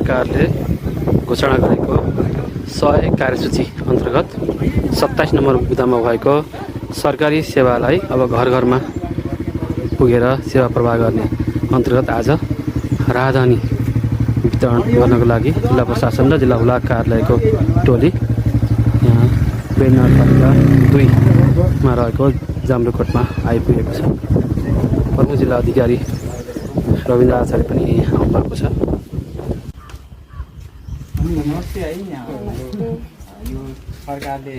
सरकारले घोषणा गरेको 100 कार्यसूची अन्तर्गत 27 नम्बर बुदामा भएको सरकारी सेवालाई अब घर घरमा पुगेर सेवा प्रवाह गर्ने अन्तर्गत आज राहदानी वितरण गर्नको लागि जिल्ला प्रशासन र जिल्ला हुलाक कार्यालयको टोली यहाँ नगरपालिका 2 मा रहेको जाम्रोकोटमा आइपुगेको छ। प्रमुख जिल्ला अधिकारी रविन्द्र आचार्य पनि यहाँ आउनुभएको छ। नमस्ते है। यहाँ यो सरकारले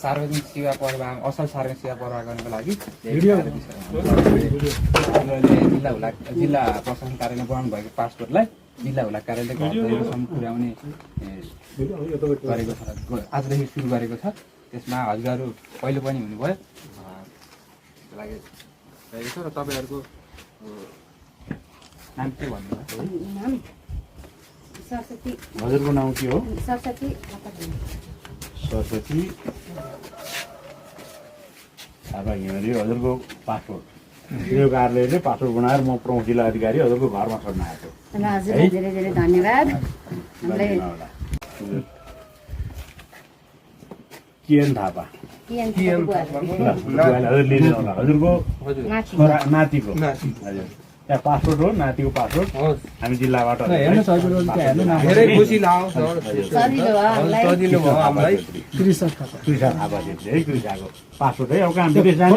सार्वजनिक सेवा प्रवाह असल सार्वजनिक सेवा प्रवाह गर्नको लागि जिल्ला प्रशासन कार्यालय बनाउनु भएको पासपोर्टलाई जिल्ला हुलाक कार्यालय घरसम्म पुर्याउने गरेको छ। आजदेखि सुरु गरेको छ। त्यसमा हजुरहरू पहिले पनि हुनुभयो रहेको छ र तपाईँहरूको नाम के भन्नुभयो? हजुरको नाम के हो? सरस्वती थापा घिमिरे। हजुरको पासपोर्ट यो कार्यालयले पासपोर्ट बनाएर म प्रमुख जिल्ला अधिकारी हजुरको घरमा छोड्न आएको। हजुरलाई धेरै धेरै धन्यवाद। किएन थापा हजुरको नातिको हजुर त्यहाँ पासपोर्ट हो, नातिको पासपोर्ट हामी जिल्लाबाट धेरै खुसी लाग्यो कृषा थापा है। कृषाको पासपोर्ट है। अब कहाँ विदेश जाने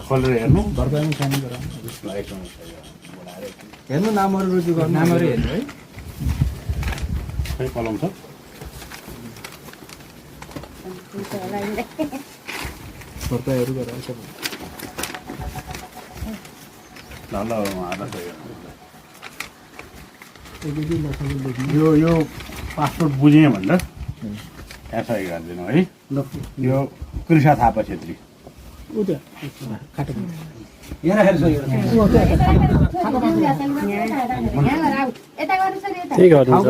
खोलेर हेर्नु हेर्नु नामहरू रुजु गर्नु नामहरू हेर्नु है। खै कलम छ यो पासपोर्ट बुझेँ भनेर यहाँ सही गरिदिनु है। यो कृषा थापा छेत्री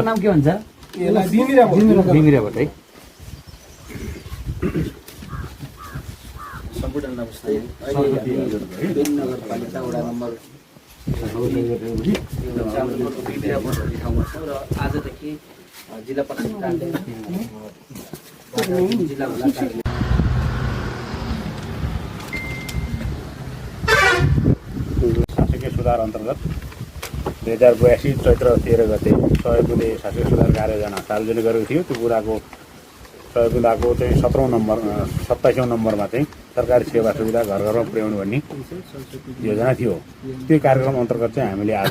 नाम के भन्छ? बिमिराबाट है। सम्पूर्ण नमस्ते। नगरपालिका वडा नम्बर र आजदेखि जिल्ला प्रशासन कार्यालय जिल्ला हुलाक कार्यालय शासकीय सुधार अन्तर्गत 2082 चैत्र 13 गते सहयोगले शासकीय सुधार कार्ययोजना सार्वजनिक गरेको थियो। त्यो कुराको सहयोगको चाहिँ 27औं नम्बरमा चाहिँ सरकारी सेवा सुविधा घर घरमा पुर्याउनु भन्ने योजना थियो। त्यो कार्यक्रम अन्तर्गत चाहिँ हामीले आज